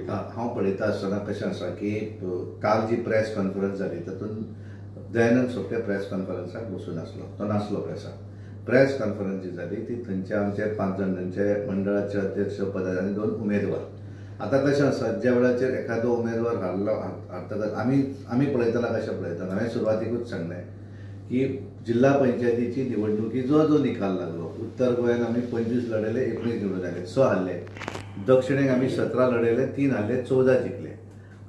हांव पळयता आसतना कशें आसा की काल जी प्रेस कॉन्फरन्स जाली तातूंत दयानंद सोपटे प्रेस कॉन्फरन्साक बसून आसलो, तो नासलो प्रेसाक. प्रेस कॉन्फरन्स जी जाली ती थंयचे आमचे 5 जाण थंयचे मंडळाचे अध्यक्ष पद आनी 2 उमेदवार. आतां कशें आसा, ज्या वेळाचेर एखादो उमेदवार हारलो हारतकच आमी पळयतना कशें पळयतना हांवें सुरवातीकूच सांगलें की जिल्हा पंचायतीची निवडणुकी जो जो निकाल लागलो, उत्तर गोंयान आमी 25 लढयले, 19 निवडून आयले, 6 हारले. दक्षिणेक आमी 17 लढयले, 3 हारले, 14 जिखले.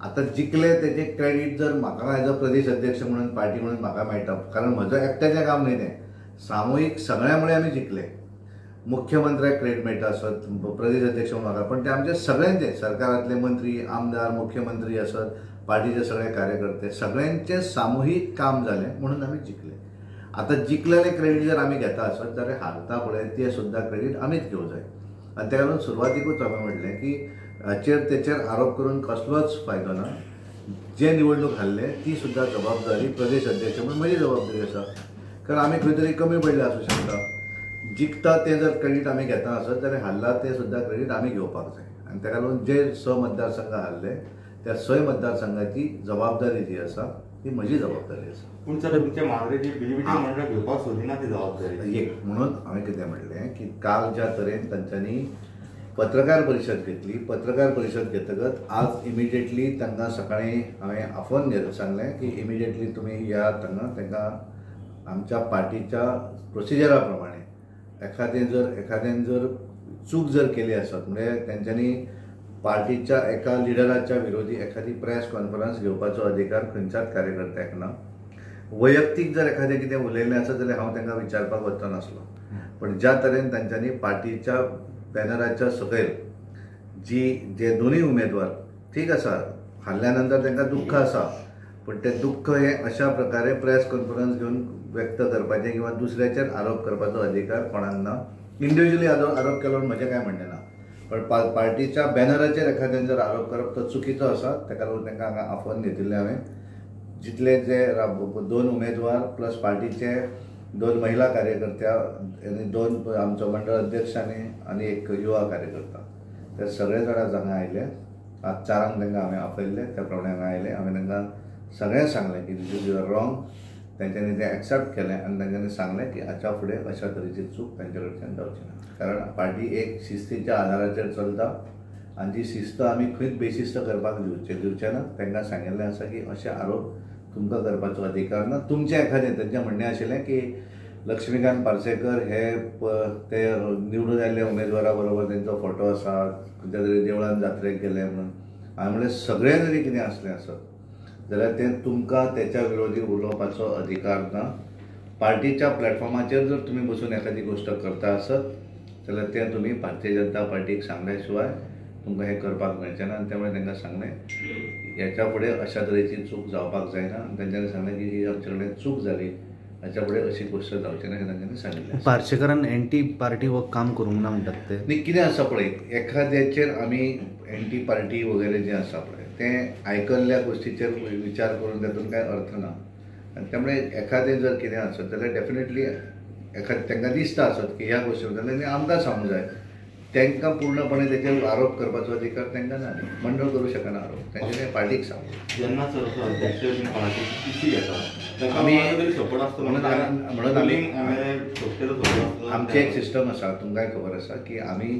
आतां जिखले तेजें क्रेडीट जर म्हाका एज अ प्रदेश अध्यक्ष म्हणून पार्टी म्हणून म्हाका मेळटा, कारण म्हजो एकट्याचें काम न्हय तें, सामुहीक सगळ्या मुळे आमी जिखले. मुख्यमंत्र्याक क्रेडीट मेळटा आसत, प्रदेश अध्यक्ष म्हणून म्हाका, पण ते आमचे सगळ्यांचे, सरकारांतले मंत्री, आमदार, मुख्यमंत्री आसत, पार्टीचे सगळे कार्यकर्ते, सगळ्यांचें सामुहीक काम जालें म्हणून आमी जिखले. आतां जिखलेलें क्रेडीट जर आमी घेता आसत जाल्यार हारता पळय तें सुद्दां क्रेडीट आमीच घेवंक जाय. आनी ताका लागून सुरवातीकूच हांवें म्हणलें की हाचेर तेचेर आरोप करून कसलोच फायदो ना. जे निवडणूक हारले ती सुद्दां जबाबदारी प्रदेश अध्यक्ष म्हणून म्हजी जबाबदारी आसा, कारण आमी खंय तरी कमी पडले आसूं शकता. जिखता तें जर क्रेडीट आमी घेता आसत जाल्यार हारला तें सुद्दां क्रेडीट आमी घेवपाक जाय. आनी ताका लागून जे 6 मतदारसंघ हारले त्या 6 मतदारसंघाची जबाबदारी जी आसा ती म्हजी जबाबदारी आसा. पूण सर तुमच्या मांद्रेची बीजेपीची मंडळ घेवपाक सोदिना ती जबाबदारी एक म्हणून हांवें कितें म्हणलें की काल ज्या तरेन तांच्यांनी पत्रकार परिशद घेतली, पत्रकार परिशद घेतकच आज इमिडिएटली तांकां सकाळीं हांवें आफोवन घेवन सांगलें की इमिडिएटली तुमी या तांकां, तांकां आमच्या पार्टीच्या प्रोसिजरा प्रमाणे एखाद्यान जर चूक जर केली आसत, म्हणजे तेंच्यांनी पार्टीच्या एका लिडराच्या विरोधी एखादी प्रेस कॉन्फरन्स घेवपाचो अधिकार खंयच्याच कार्यकर्त्याक ना. वैयक्तीक जर एखादें कितें उलयलें आसत जाल्यार हांव तांकां विचारपाक वचचो नासलो, पण ज्या तरेन तांच्यांनी पार्टीच्या बॅनराच्या सकयल जी जे दोनूय उमेदवार ठीक आसा, हारल्या नंतर तांकां दुख्ख आसा, पण तें दुख्ख हें अशा प्रकारे प्रेस कॉन्फरन्स घेवन व्यक्त करपाचें किंवा दुसऱ्याचेर आरोप करपाचो अधिकार कोणाक ना. इंडिविज्युअली आरोप केलो म्हूण म्हजें कांय म्हणणें ना, पण पार्टीच्या बॅनराचेर एखाद्यान जर आरोप करप तो चुकीचो आसा. ताका लागून तांकां हांगा आफोवन घेतिल्लें हांवें. जितले जे 2 उमेदवार प्लस पार्टीचे 2 महिला कार्यकर्त्या आनी 2 आमचो मंडळ अध्यक्ष आनी 1 युवा कार्यकर्ता, ते सगळे जाणां हांगा आयले. आज 4 तांकां हांवें आपयल्ले, त्या प्रमाणे हांगा आयले. हांवें तांकां सगळें सांगलें की these is your wrong. तेंच्यांनी तें एक्सेप्ट केलें आनी तेंच्यांनी सांगलें की हाच्या फुडें अशा तरेची चूक तांचे कडच्यान जावची ना, कारण पार्टी एक शिस्तीच्या आधाराचेर चलता आनी जी शिस्त आमी खंयच बेशिस्त करपाक दिवचे ना. तांकां सांगिल्लें आसा की अशे आरोप तुमकां करपाचो अधिकार ना. तुमचें एखादें तांचें म्हणणें आशिल्लें की लक्ष्मीकांत पार्सेकर हे ते निवडून आयिल्ल्या उमेदवारा बरोबर तेंचो फोटो आसा, खंयच्या तरी देवळान जात्रेक गेले म्हणून. हांवें म्हणलें सगळें जरी कितें आसलें आसत जाल्यार तें तुमकां तेच्या विरोधी उलोवपाचो अधिकार ना. पार्टीच्या प्लॅटफॉर्माचेर जर तुमी बसून एखादी गोश्ट करता आसत जाल्यार तें तुमी भारतीय जनता पार्टीक सांगल्या शिवाय तुमकां हें करपाक मेळचें ना. आनी त्यामुळे तांकां सांगलें ह्याच्या फुडें अशा तरेची चूक जावपाक जायना. आनी तेंच्यांनी सांगलें की ही आमचे कडेन चूक जाली, हाच्या फुडें अशी गोश्ट जावची ना, हें तांच्यांनी सांगिल्लें. पार्सेकरान एंटी पार्टी वर्क काम करूंक ना म्हणटात ते. न्ही, कितें आसा पळय, एखाद्याचेर आमी एंटी पार्टी वगैरे जें आसा पळय तें आयकल्ल्या गोश्टीचेर विचार करून तातूंत कांय अर्थ ना. आनी त्यामुळे एखादें जर कितें आसत जाल्यार डेफिनेटली एखादें तांकां दिसता आसत की ह्या गोश्टी जाल्यार आमकां सांगूंक जाय. तांकां पूर्णपणे तेचेर आरोप करपाचो अधिकार तांकां ना, मंडळ करूं शकना आरोप, तांच्यांनी पार्टीक सांगूं. जेन्ना सर अध्यक्ष पार्टी घेता आमी सपोर्ट आसता म्हणून आमचें एक सिस्टम आसा, तुमकांय खबर आसा की आमी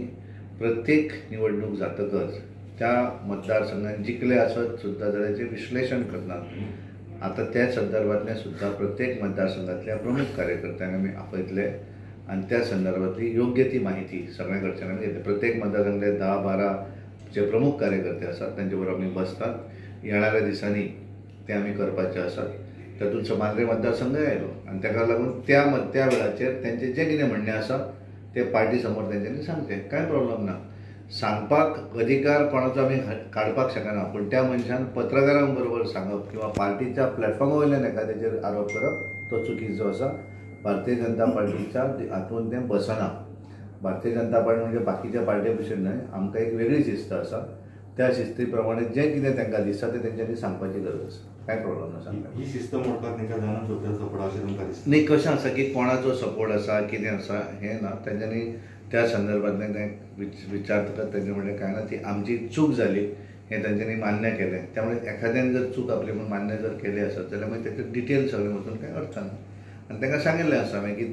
प्रत्येक निवडणूक जातकच त्या मतदारसंघान जिखले आसत सुद्दां जाल्यार तेचें विश्लेशण करनात. आतां त्या संदर्भांतलें सुद्दां प्रत्येक मतदारसंघांतल्या प्रमुख कार्यकर्त्यांक आमी आपयतले आनी त्या संदर्भांतली योग्य ती माहिती सगळ्या कडच्यान आमी घेतली. प्रत्येक मतदारसंघांतले 10-12 जे प्रमुख कार्यकर्ते आसात तांचे बरोबर आमी बसतात. येणाऱ्या दिसांनी ते आमी करपाचे आसात. तातूंत मांद्रे मतदारसंघय आयलो आनी ताका लागून त्या वेळाचेर तेंचें जें कितें म्हणणें आसा तें पार्टी समोर तेंच्यांनी सांगचें, कांय प्रॉब्लम ना. सांगपाक अधिकार कोणाचो आमी काडपाक शकना, पूण त्या मनशान पत्रकारां बरोबर सांगप किंवा पार्टीच्या प्लॅटफॉर्मा वयल्यान एखाद्याचेर आरोप करप तो चुकीचो आसा. भारतीय जनता पार्टीच्या हातून तें बसना. भारतीय जनता पार्टी म्हणजे बाकीच्या पार्टी भशेन न्हय, आमकां एक वेगळी शिस्त आसा. त्या शिस्ती प्रमाणे जें कितें तांकां दिसता तें तेंच्यांनी सांगपाची गरज आसा, कांय प्रॉब्लम ना सांगपाक. ही शिस्त मोडपाक तांकां दयानंद सोपटे सपोर्ट अशें तुमकां दिसता? न्ही, कशें आसा की कोणाचो सपोर्ट आसा कितें आसा हें ना, तेंच्यांनी त्या संदर्भांतल्यान तें विचारतकच तेंचें म्हणलें कांय ना, ती आमची चूक जाली, हें तांच्यांनी मान्य केलें. त्यामुळे एखाद्यान जर चूक आपली म्हूण मान्य जर केली आसत जाल्यार मागीर तेचे डिटेल सगळें वचून कांय अर्थ ना. आनी तांकां सांगिल्लें आसा हांवें की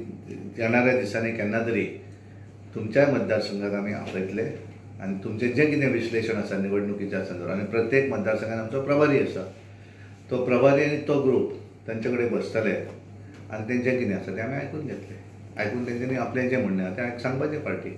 येणाऱ्या दिसांनी केन्ना तरी तुमच्याय मतदारसंघाक आमी आपयतले आनी तुमचें जें कितें विश्लेशण आसा निवडणुकीच्या संदर्भात, आनी प्रत्येक मतदारसंघान आमचो प्रभारी आसा, तो प्रभारी आनी तो ग्रूप तांचे कडेन बसतले आनी तेंचें कितें आसा तें आमी आयकून घेतले. आयकून तेंच्यांनी आपलें जें म्हणणें आसा तें सांगपाचें पार्टी.